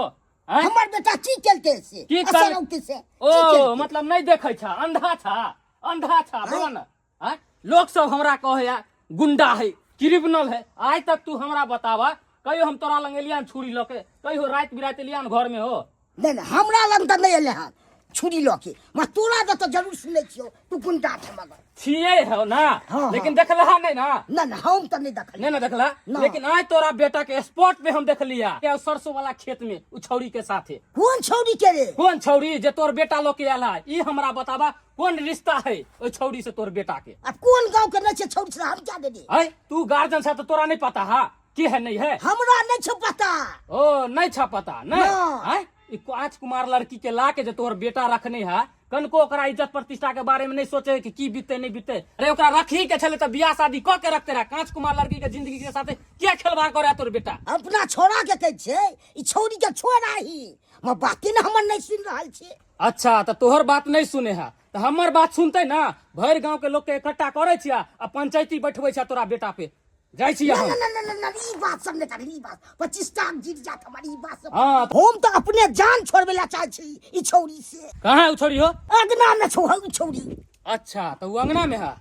Speaker 7: आँय?
Speaker 8: हमर बेटा की केलकै से?
Speaker 7: की
Speaker 8: असर औतै से? की
Speaker 7: ओ
Speaker 8: केलकै?
Speaker 7: मतलब नहीं देखै छा, अंधा छा, अंधा छा,
Speaker 8: आँय?
Speaker 7: बोला ना। आँय? लोग सब हमरा कहैया गुंडा है, क्रिमिनल है। आइ तक तू हमरा बतावा, कहियो हम तोरा लंग एलियन छुरी लके, कहियो राति बिराति एलियन घर में हो?
Speaker 8: नहीं, नहीं, हमरा लग तऽ नहि एलै हन। छुरी लऽ के म तोरा दऽ तऽ जरूर सुनै छियौ तू गुंडा छै मगर
Speaker 7: छियै हो ना
Speaker 8: हाँ,
Speaker 7: लेकिन देखलहा नहीं ना।
Speaker 8: ना ना, हम तऽ नहि देखलियै।
Speaker 7: नहीं ना देखला?
Speaker 8: ना।
Speaker 7: लेकिन आज तोरा बेटा के स्पॉट पे हम देखलिया के सरसों वाला खेत में उ छौरी के साथे।
Speaker 8: कोन छौरी के रे?
Speaker 7: कोन छौरी जे तोर बेटा लोग के आला है? ई हमरा बताबा कोन रिश्ता है ओइ छौरी से तोर बेटा के?
Speaker 8: अब कोन गांव के नहीं छै छौरी से हम क्या देबे?
Speaker 7: है तू गार्जियन छा तो तोरा नहीं पता हा की है नहीं है?
Speaker 8: हमरा नहीं छै पता।
Speaker 7: ओ नहीं छा पता नहीं?
Speaker 8: ना।
Speaker 7: है ई कांच कुमार लड़की के ला के जे तोर बेटा रखने है कनको ओकरा इज्जत प्रतिष्ठा के बारे में नहीं सोचे कि की बीतते नहीं बीतते। अरे ओकरा रखी के छले त बियाह शादी क के रखते रहा, कांच कुमार लड़की के जिंदगी के साथे किया खेलवाड़ करे तोर बेटा?
Speaker 8: अपना छोरा के कहै छै ई छौरी के छोड़ आही, म बाते न हमर नहीं सुन रहल छै।
Speaker 7: अच्छा त तोहर बात नहीं सुने है त हमर बात सुनते ना, भरि गांव के लोग के इकट्ठा करे छिया आ पंचायती बैठबै छिया तोरा बेटा पे। जाइ छिया
Speaker 8: ना,
Speaker 7: हम।
Speaker 8: ना, ना, ना, ना, ना, ई बात सब नहीं करी, ई बात 25 टाक जीत जात हमारी ई बात सब।
Speaker 7: हाँ।
Speaker 8: हम तो अपने जान छोड़बे ला चाहे छी ई छौरी से।
Speaker 7: कहाँ है उ छौरी हो?
Speaker 8: अंगना में छौ उ छौरी।
Speaker 7: अच्छा तो उ अंगना में है,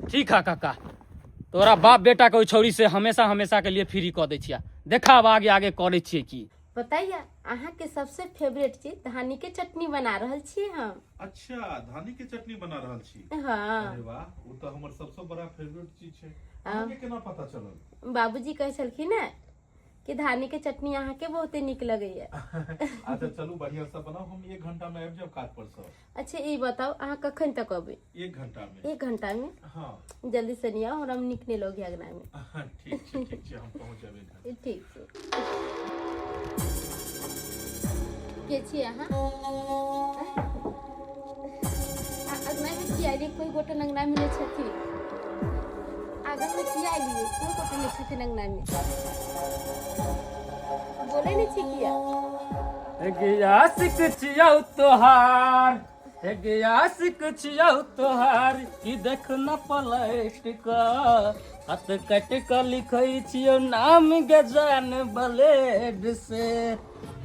Speaker 7: ठीक है काका, तोरा बाप बेटा के उ छौरी से हमेशा हमेशा के लिए फ्री कऽ दै छिया, देखा अब आगे आगे करै छियै की।
Speaker 2: पता या अहाँ के सबसे फेवरेट चीज धानी के चटनी बना रहल छी हम।
Speaker 1: अच्छा धानी के चटनी बना रहल छी?
Speaker 2: हाँ।
Speaker 1: अरे वाह, वो तो हमर सबसे बड़ा फेवरेट चीज छै। अहाँके केना पता चलल?
Speaker 2: बाबूजी कहै छलखिन ने कि धानी के चटनी अहाँ के बहुते नीक लगैया।
Speaker 1: अच्छा चलू बढ़िया से बनाओ, हम 1 घंटा में आबि जाब काज पर से।
Speaker 2: अच्छा ई बताओ अहाँ कखन तक अबै?
Speaker 1: 1 घंटा में।
Speaker 2: 1 घंटा में?
Speaker 1: हाँ।
Speaker 2: जल्दी से नहीं आओ, हमरा नीक नहीं लगे अंगना में।
Speaker 1: ठीक छै, ठीक छै, हम पहुंच जाब 1 घंटा।
Speaker 2: ठीक छै। के छी अहाँ? अंगना में की आइलियै? कोई गोटा अंगना में नहीं छथिन। आंगन में की आइलियै? कोई गोटा नहीं छथिन अंगना में। बोले नहीं छी किया?
Speaker 7: आशिक छियौ तोहार, हे आशिक छियौ तोहार, की देख न पलट क हाथ कट क लिखै छियौ नाम गे जान ब्लेड से।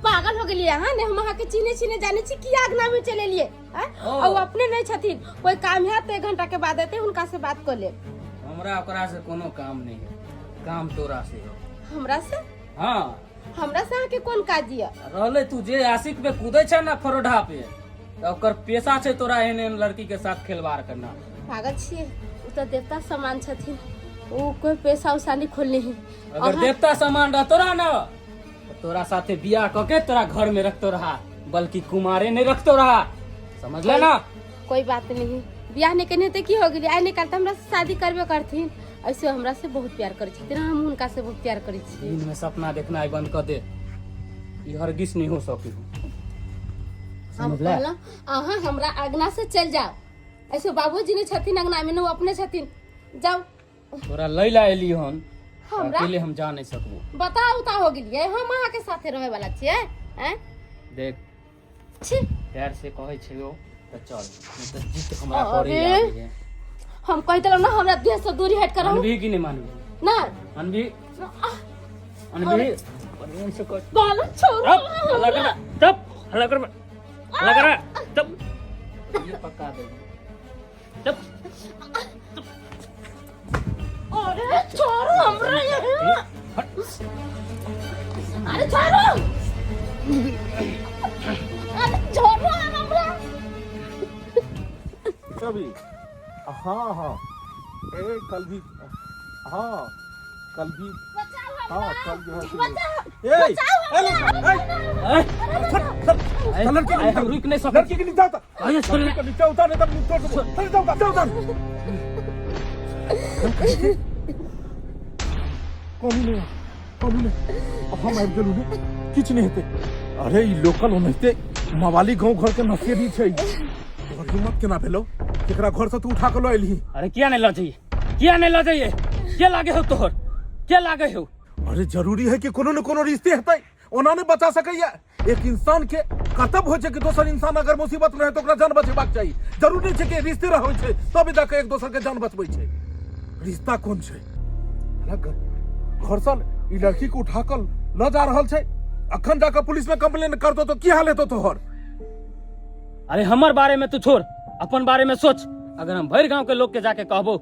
Speaker 2: पागल हो गेलियै अहाँ? ने हम अहाँ के चिन्है छी ने जानै छी, किया अंगना में चलि एलियै? आँय?
Speaker 7: ओ।
Speaker 2: आ ओ अपने नहीं छथिन, कोई काम है तो 1 घंटा के बाद एतै, हुनका से बात कऽ लेब।
Speaker 7: हमरा ओकरा से कोनो काम नहीं है, काम तोरा से हो।
Speaker 2: हमरा से?
Speaker 7: हाँ।
Speaker 2: हमरा से अहाँ के कोन काज यऽ?
Speaker 7: रहले तू जे आशिक पे कूदै छै ना फरोढ़ा पे, तऽ ओकर पेशा छै तोरा एहन एहन लड़की के साथ खेलवाड़ करना।
Speaker 2: पागल छियै, ओ तऽ देवता समान छथिन, ओ कोई पेशा उसा नहीं खोलने है।
Speaker 7: अगर देवता समान रहतो रहा ना तऽ तोरा साथे बियाह कऽ के तोरा घर में रखतो रहा, बल्कि कुमारे नहीं रखतो रहा, समझले ना?
Speaker 2: कोई बात नहीं, बियाह नहीं केने तऽ की हो गेलै, आइ निकाल तऽ हमरा से शादी करबे करथिन। ऐसे हमरा से बहुत प्यार करै छथिन, हम हुनका से बहुत प्यार करै छी।
Speaker 7: दिन में सपना देखना बंद कऽ दे, ई हरगिज नहीं हो सकी।
Speaker 2: हम कहलहुँ अहाँ हमरा अंगना से चलि जाओ, ऐसे बाबूजी नहीं छथिन अंगना में, न ओ अपने छथिन, जाओ।
Speaker 7: तोरा लै ला एली हन,
Speaker 2: हमरा?
Speaker 7: अकेले हम जा नहीं सकबो।
Speaker 2: बताउ उता हो गेलियै, हम अहाँ के साथे रहे वाला छियै? हैं?
Speaker 7: देख
Speaker 2: छी।
Speaker 7: प्यार से कहै छियौ तऽ चल, नहीं तऽ जिद हमरा
Speaker 2: अरे।
Speaker 7: करे आबैए।
Speaker 2: हम कहि देलहुँ ना हमरा देह से दूरी हट कर रहू।
Speaker 7: मानबी कि नहीं मानबी?
Speaker 2: ना।
Speaker 7: मानबी? मानबी? बढ़िया से कर।
Speaker 2: बाल छोड़ू।
Speaker 7: तब हल्ला कर, तब हल्ला कर, हल्ला कर, तब ये पक्का दे, तब।
Speaker 2: अरे छोड़ू हमरा यहाँ। अरे छोड़ू, अरे छोड़ू हमरा।
Speaker 1: कभी हाँ हाँ ए कल भी, हाँ कल भी, हाँ कल जो है ए ए ए
Speaker 7: ए,
Speaker 1: लड़की
Speaker 7: ए, हम रुक नहीं सकते।
Speaker 1: लड़की के नीचे उतर,
Speaker 7: अरे छोड़।
Speaker 1: लड़की के नीचे उतर, नहीं तो मुंह तोड़ दूंगा। चल जाओ उतर, जाओ उतर। कमी नहीं कमी नहीं, अब हम आबि गेलहुँ ने, किछु नहि हेतै। अरे ई लोकल ओनाहिते मवाली गाँव घर के नशेड़ी छै, तोहर हिम्मत केना भेलौ एकरा घर से तू उठा के लऽ एलही?
Speaker 7: अरे किया नहीं लऽ जाइए, किया नहीं लऽ जाइए? के लागे हो तोहर, के लागे हो?
Speaker 1: अरे जरूरी है कि कोनो न कोनो रिश्ते हेतै, ओना नहि बचा सकैया। एक इंसान के कर्तव्य होइ छै कि दोसर इंसान अगर मुसीबत में रहे तऽ ओकरा जान बचेबाक चाही। जरूरी नहि छै कि रिश्ते रहै छै तब जाके एक दोसर के जान बचबै छै। रिश्ता कोन छै? घर से ई लड़की के उठा कऽ लऽ जा रहल छै, अखन जाके पुलिस में कंप्लेन कर दो तो की हाल हेतौ तोहर?
Speaker 7: अरे हमर बारे में तू छोड़, अपन बारे में सोच। अगर हम भरि गांव के लोग के जाके कहबो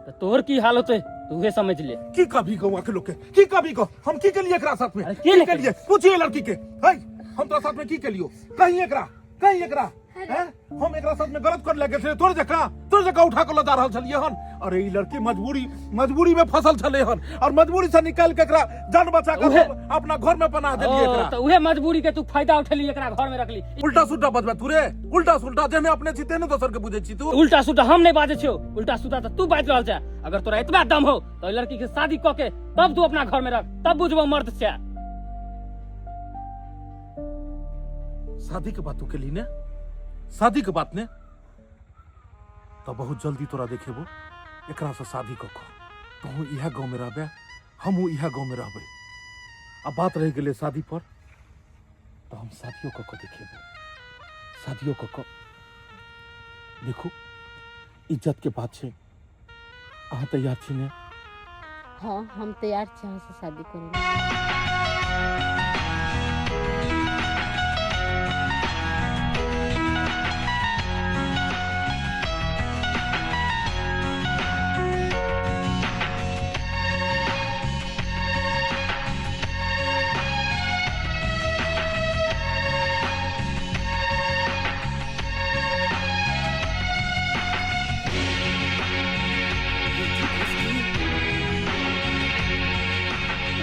Speaker 7: तो तोहर की हाल होते तू समझ ले।
Speaker 1: की कभी गौवा के लोग के की कभी को हम की के लिए एकरा साथ में?
Speaker 7: अरे
Speaker 1: की के लिए पूछिए लड़की के, है हम तोरा साथ में की के लियो? कहीं एकरा, कहीं एकरा। हैं? हम एकरा साथ में गलत कर लगे छलियै तोर जकाँ, तोर जकाँ उठा के लऽ जा रहल छलियै हन। अरे ई लड़की मजबूरी मजबूरी में फसल छलै हन और मजबूरी से निकाल के एकरा जान बचा के अपना घर में पनाह देलियै
Speaker 7: ओ,
Speaker 1: एकरा।
Speaker 7: तऽ उहे मजबूरी के तू फायदा उठेली, एकरा घर में रखली।
Speaker 1: उल्टा सुल्टा बजबे तू रे, उल्टा सुल्टा जेहने अपने छी तेहने दोसर के बुझै छी तू।
Speaker 7: उल्टा सुल्टा हम नहीं बाजै छियौ, उल्टा सुल्टा तऽ तू बाजि रहल छै। अगर तोरा एतबा दम हो तऽ ओहि लड़की के शादी कऽ के तब तू अपना घर में रख, तब बुझबो मर्द छै।
Speaker 1: शादी के बात तू केली ने, शादी के बात ने तो बहुत जल्दी तोरा देखेबो एकरा से शादी कऽ कऽ। तोहूँ इएह गाँव में रहबे, हमहूँ इएह गाँव में रहबै। आ बात रहि गेलै शादी पर, तऽ हम शादियो कऽ कऽ देखेबो, शादियो कऽ कऽ देखू। इज्जत के बात छै। अहाँ तैयार छी ने?
Speaker 2: हाँ, हम तैयार छी अहाँ से शादी करे।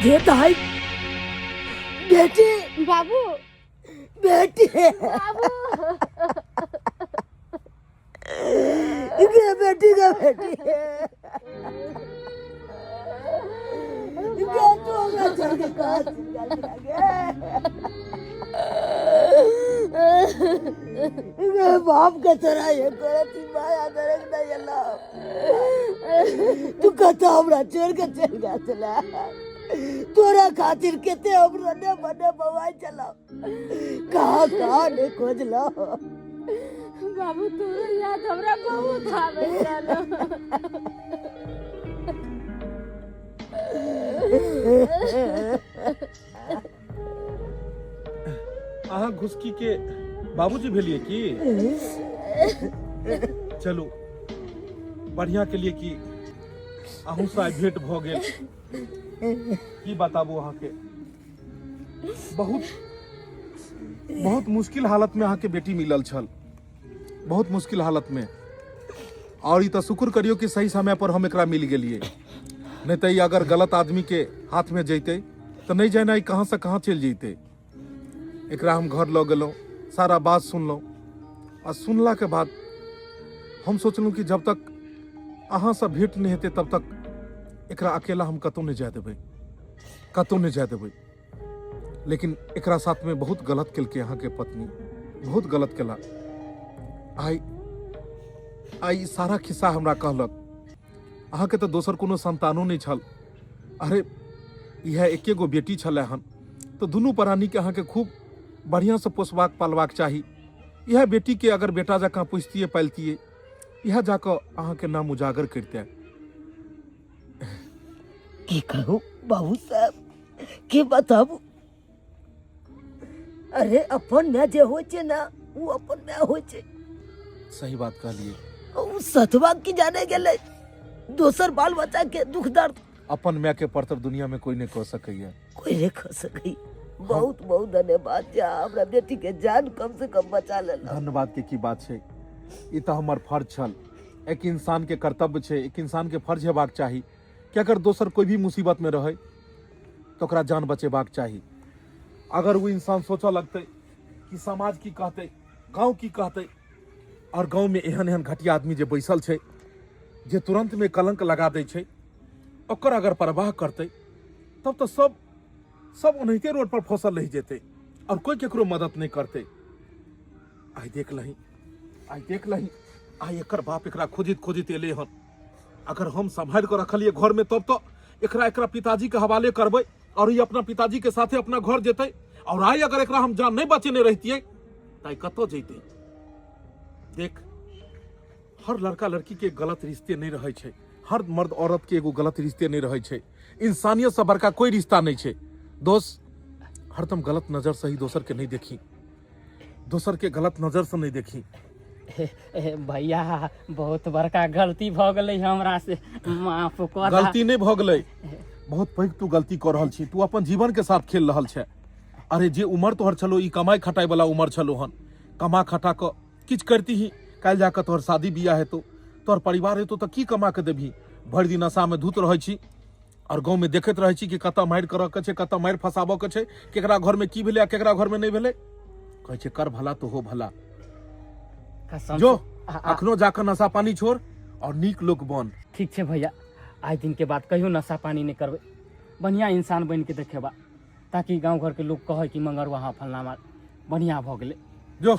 Speaker 5: गे दाई, बेटी,
Speaker 2: बाबू,
Speaker 5: बेटी,
Speaker 2: बाबू,
Speaker 5: गे बेटी, गे बेटी, गे तू हमरा छोड़ के कहाँ चल गेल गे? गे बाप के तोरा ये करती माया दरक नहीं अल्लाह, तू कत हमरा छोड़ के चल गया चला। तोरा खातिर केते हम रने बने बवाई चला, कहाँ कहाँ ने खोजलो।
Speaker 2: बाबू, तोरो याद हमरा बहुत आबै छल।
Speaker 1: अहाँ घुसकी के बाबूजी भेलिए की? चलू बढ़िया के लिए कि अहूँ से आइ भेंट भऽ गेल। की बताबू अहाँके, बहुत बहुत मुश्किल हालत में अहाँके बेटी मिलल छल, बहुत मुश्किल हालत में। और ई तऽ शुक्र करियौ कि सही समय पर हम एकरा मिल गेलिए, नहीं तऽ ई अगर गलत आदमी के हाथ में जैते तऽ नहीं जाने ई कहाँ से कहाँ चलि जैते। एकरा हम घर लऽ गेलहुँ, सारा बात सुनलहुँ आ सुनला के बाद हम सोचलहुँ कि जब तक अहाँ से भेंट नहीं हेतै तब तक एकरा अकेला हम कतहु नहीं जाय देबै, कतहु नहीं जाय देबै। लेकिन एकरा साथ में बहुत गलत केलकै अहाँके पत्नी, बहुत गलत केला। आइ आइ ई सारा खिस्सा हमरा कहलक। अहाँके तऽ दोसर कोनो संतानो नहि छल, अरे इएह एके गो बेटी छलै हन, तऽ दुनू प्राणीके अहाँके खूब बढ़िआँसँ पोसबाक पालबाक चाही। इएह बेटीके अगर बेटा जकाँ पोसितियै पालतियै, इएह जाकऽ अहाँके नाम उजागर करितै।
Speaker 5: की कहू बाबू साहब, की बताबू, अरे अपन माय जे होइ छै ने ओ अपन माय होइ छै।
Speaker 1: सही बात कहलिए।
Speaker 5: ओ सतवा की जाने गेलै दोसर बाल बच्चा के दुख दर्द।
Speaker 1: अपन माय के परतर दुनिया में कोई नहीं कह सकैया,
Speaker 5: कोई नहीं कह सकैया। बहुत बहुत धन्यवाद जे हमरा बेटी के जान कम से कम बचा लेलक।
Speaker 1: धन्यवाद के की बात छै, ई तऽ हमर फर्ज छल, एक इंसान के कर्तव्य छै, एक इंसान के फर्ज हेबाक चाही कि अगर दोसर कोई भी मुसीबत में रहे तो ओकरा जान बचेबाक चाही। अगर वो इंसान सोचऽ लगतै कि समाज की कहतै, गाँव की कहतै, और गाँव में एहन एहन घटिया आदमी जे बैसल छै जे तुरंत में कलंक लगा दै छै, ओकर अगर परवाह करतै तब तऽ सब ओनाहिते रोड पर फसल रहि जेतै और कोई केकरो मदद नहीं करतै। आइ देख लही, आइ देख लही, आइ एकर बाप एकरा खोजित खोजित एलै हन। अगर हम सम्हारि कऽ रखलियै घर में तब तऽ एकरा एकरा पिताजी के हवाले करबै और ई अपना पिताजी के साथे अपना घर जेतै। और आइ अगर एकरा हम जान नहीं बचेने रहितियै तऽ आइ कतऽ जैतै। देख, हर लड़का लड़की के गलत रिश्ते नहीं रहै छै, हर मर्द औरत के एगो गलत रिश्ते नहीं रहै छै। इंसानियत से बड़का कोई रिश्ता नहीं छै दोस्त। हरदम गलत नजर से ही दोसर के नहीं देखी, दोसर के गलत नजर से नहीं देखी।
Speaker 7: भैया, बहुत बड़का गलती भऽ गेलै हमरा से, माफ कऽ।
Speaker 1: गलती नहीं भऽ गेलै, बहुत पैघ तू गलती कऽ रहल छी। तू अपन जीवन के साथ खेल रहल छै। अरे जे उमर तोहर छलो ई कमाई खटाई वाला उमर छलो हन, कमा खटा कऽ किछु करतीही काल्हि जाकऽ तोहर शादी बियाह हेतौ तोहर परिवार हेतौ तऽ की कमा कऽ देबही भरि दिन नशामे धुत रहै छी आओर गाँवमे देखैत रहै छी कि कतऽ मारि करऽ के छै कतऽ मारि फँसाबऽ के छै केकरा घरमे की भेलै आ केकरा घरमे नहि भेलै कहै छै कर भला तो हो भला
Speaker 7: कसम
Speaker 1: जो
Speaker 7: से- आ- आ-
Speaker 1: अखनो जाकऽ नशा पानी छोड़ आओर नीक लोक बन
Speaker 7: ठीक छै भैया आइ दिनके बाद कहियो नशा पानी नहि करबै बढ़िआँ इंसान बनि के देखेबा ताकि गाँव घरके लोक कहै कि मंगरुआ हँ फलना मार बढ़िआँ भऽ गेलै
Speaker 1: जो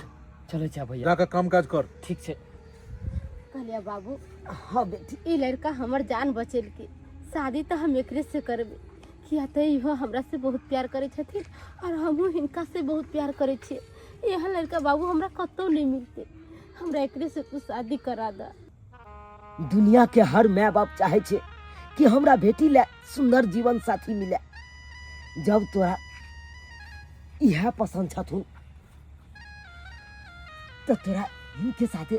Speaker 7: चलै छै भैया
Speaker 1: जाकऽ काम काज कर
Speaker 7: ठीक छै
Speaker 2: कहलिया बाबू
Speaker 5: हाँ बेटी
Speaker 2: ई लड़का हमर जान बचेलकै शादी तऽ हम एकरे से करबै किया तऽ इहो हमरा से बहुत प्यार करै छथिन और हमहूँ हिनका से बहुत प्यार करै छियै एहन लड़का बाबू हमरा कतहु नहि मिलतै हमरा एकरे से तू शादी करा दऽ
Speaker 5: दुनिया के हर माय बाप चाहे छै कि हमरा बेटी ले सुंदर जीवन साथी मिले जब तोरा इएह पसंद छथुन तो तोरा हिनके साथे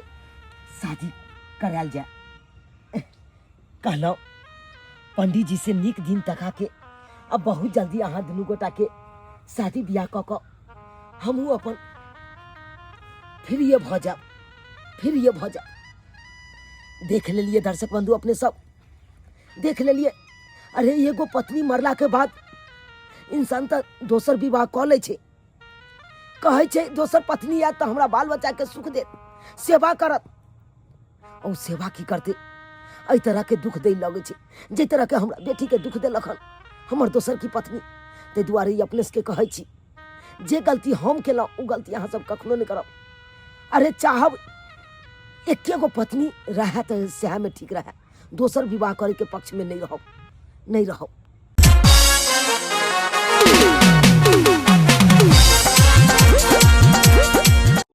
Speaker 5: शादी करायल जाय कहलहुँ पंडित जी से नीक दिन तका के अब बहुत जल्दी अहाँ दुनू गोटा के शादी बियाह कऽ कऽ हमहूँ अपन फिर ये भऽ जायब फिर ये भऽ जायब देख लेलिए दर्शक बंधु अपने सब देख लेलिए अरे एगो पत्नी मरला के बाद इंसान तऽ दोसर विवाह कऽ लै छै कहै छै दोसर पत्नी आयत तऽ हमरा बाल बच्चाके सुख देत सेवा करत ओ सेवा की करतै एहि तरहके दुख दै लगै छै जाहि तरहके हमरा बेटीके दुख देलक हन हमर दोसर की पत्नी ताहि दुआरे ई अपने सबके कहै छी जे गलती हम केलहुँ ओ गलती अहाँ सब कखनो नहि करब अरे चाहब एके गो पत्नी रहए तऽ सएहमे ठीक रहए दोसर विवाह करैके पक्षमे नहि रहब नहि रहब।